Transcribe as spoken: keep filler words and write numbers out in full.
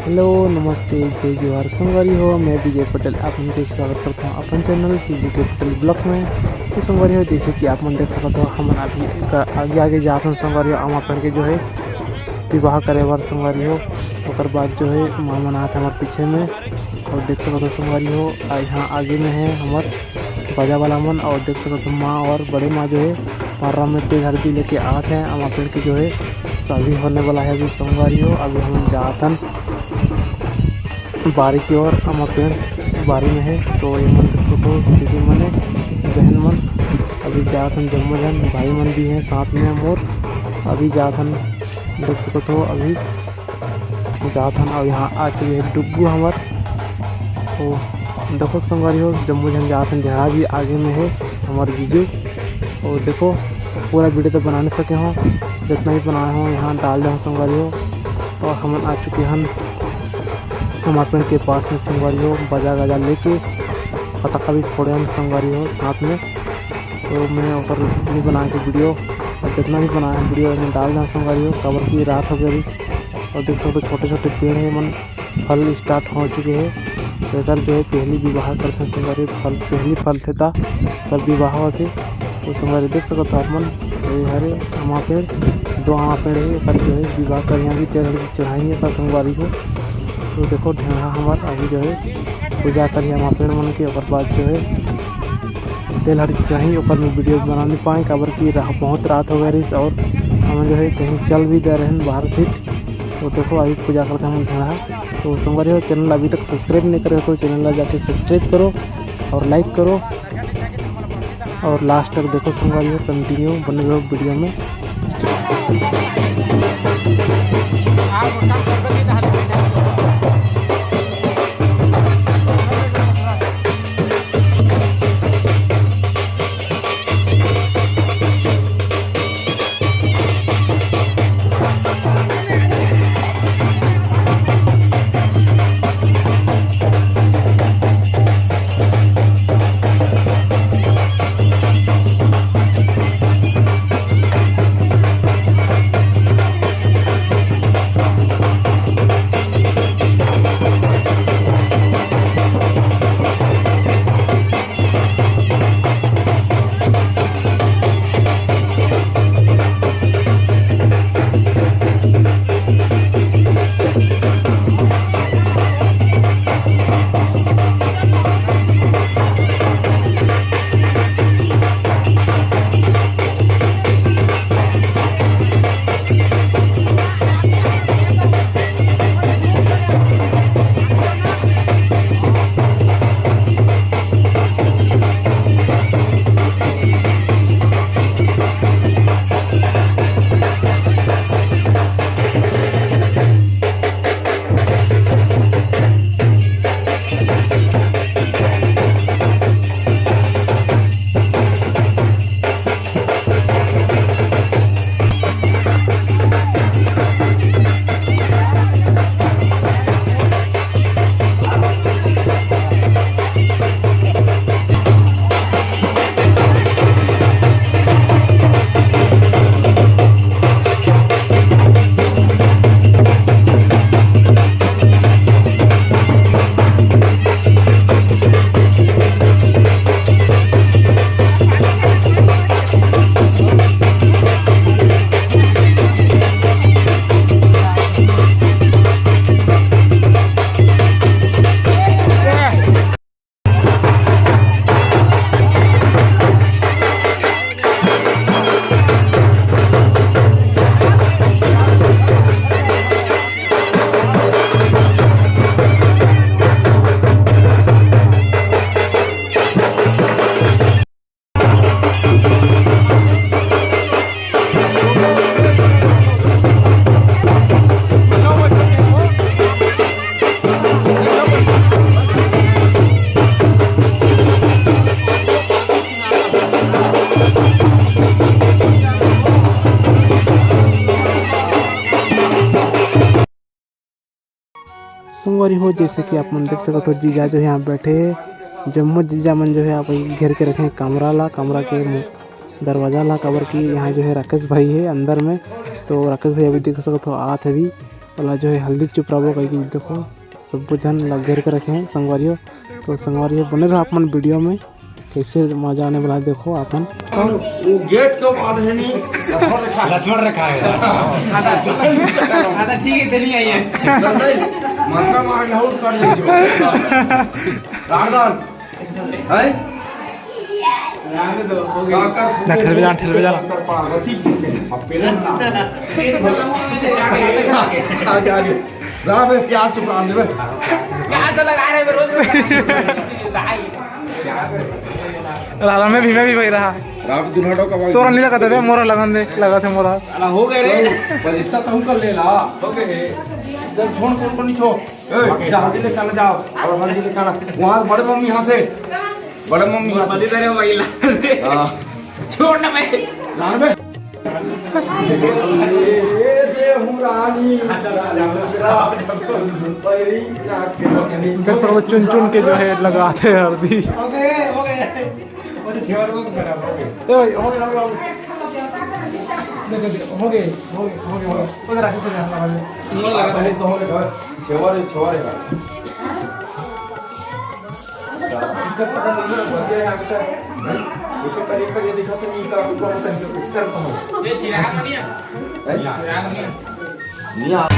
Hello, नमस्ते, जय जोहार संगवारी हो, मैं विजय पटेल, आप मन के स्वागत करता हूँ अपन चैनल सीजी के पटेल ब्लॉग्स में। तो संगवारी हो, जैसे कि आप मन देख सकत हो, हमन अभी का आगे आगे जात हन संगवारी हो, आमा पेड़ के जो है विवाह करे बर संगवारी हो। ओकर बाद जो है माँ मन आत हमार पीछे में, और देख सकत हो संगवारी हो, आ यहाँ आगे में है हमर बाजा वाला मन, और देख सकत हो माँ और बड़े माँ जो है पारा में तेल हल्दी लेके आत है। आमा पेड़ के जो है शादी होने वाला है अभी संगवारी हो। अभी हम जात हन बारी की ओर, आमा पेड़ बारी में है। तो ये मन देख सकत हो दीदी मन है, बहन मन, अभी जात हन जम्मो जन, भाई मन भी हैं साथ में हम, और अभी जात हन देख सकत हो अभी जात हन। और यहाँ आ चुके हैं डुग्गू हमर। तो देखो संगवारी हो, जम्मो झन जात हन, जहाँ भी आगे में है हमर जीजू। और देखो पूरा वीडियो तो बना नहीं सके हो, जितना भी बनाए हो यहाँ डाल दे हो संगवारी हो। और हमन आ चुके हन आमा पेड़ के पास में संगवारी हो, बाजा गाजा लेके पटाखा भी फोड़े हन संगवारी हो साथ में। तो मैं ओकर नहीं बना के वीडियो, और जितना भी बनाए हन वीडियो मैं डाल दे हो संगवारी हो, काबर की रात हो गया रिस। और देख सकते हो छोटे छोटे पेड़ है मन फल स्टार्ट हो चुके हैं। तो एकर जो है पहली विवाह करते हैं संगवारी, फल पहली फल थे ता तब विवाह होते। तो संगवारी देख सकत हो आप मन, ये हरे आमा पेड़, दो आमा पेड़ है, एकर जो है विवाह कर यहाँ भी तेल हल्दी चढ़ाई है संगवारी को। तो देखो ढेंढ़ा हमार अभी जो है पूजा करी आमा पेड़ मन के, ओकर बाद जो है तेल हल्दी चढ़ाई, ओकर में वीडियो बना नहीं पाए काबर कि रहा बहुत रात हो गया रही, और हम जो है कहीं चल भी दे रहे हैं बाहर से। तो देखो अभी पूजा करते हैं ढेंढ़ा। तो संगवारी हो, चैनल अभी तक सब्सक्राइब नहीं करे हो तो चैनल ला जाके सब्सक्राइब करो और लाइक करो, और लास्ट तक देखो संगवारी हो, कंटिन्यू बने रहो वीडियो में। संगवारी हो, जैसे कि आप मन देख सकत हो, जीजा जो है यहाँ बैठे हे, जम्मो जीजा मन जो है आप घेर के रखे हे कमरा ला, कमरा के मु-, दरवाजा ला, काबर कि यहाँ जो है राकेश भाई है अंदर में। तो राकेश भाई अभी देख सकत हो आत हे अभी, वाला जो है हल्दी चुपराबो कहिके, देखो सब्बो झन ला घेर के रखे हैं संगवारी हो। तो संगवारी हो बने रहो आप मन वीडियो में, कैसे मजा आने वाला है देखो आप मन। वो गेट क्यों बांध है नहीं? लक्ष्मण रेखा है। लक्ष्मण रेखा है। हाँ, तो ठीक है, चलिए आइए। नहीं, मंत्र मार लाहौल कर दीजिए। राजदान। हैं? ना, ठेलबे जा, ठेलबे जा। अब पेलन ना। आगे, आगे। राम में प्याज चुपड़ा देवे। प्याज तो लगा रहे हैं रोज रोज। राम में भी, मैं भी वही रहा। राम दुल्हटो का भाई। तोरा नहीं लगा था, मोरा लगन दे, लगा थे मोरा। साला हो गए रे। तो प्रतिष्ठा तो हम कर लेला। हो गए। इधर छोड़, कौन को नहीं छोड़। ए, जल्दी लेके आना जाओ। और जल्दी लेके आना। वहाँ बड़े मम्मी यहाँ से। बड़े मम्मी यहाँ से। बंदी तेरे वही ला। हाँ। छोड़ ना भाई। लान बे। ए, देहु रानी। इधर सब चुन चुन के जो है लगाते हैं हल्दी। हो गए, हो गए। वो तो छेवर को करा, हो गए। ए भाई, हो गए, हो गए, हो गए। दे, दे, दे, हो गए, हो गए, हो गए, हो गए। उधर आके, उधर आके, उधर आके। मोर लगा था। तो हो गए, छेवर है, छेवर है। इधर चक्कर नहीं है, बस ये है, अभी तक। इसे करीब कर ये दिखा तो नहीं, तो आपको पता है, कुछ करता हूँ। ये चिराग नहीं है? हैं? चिराग नहीं है। नहीं आ-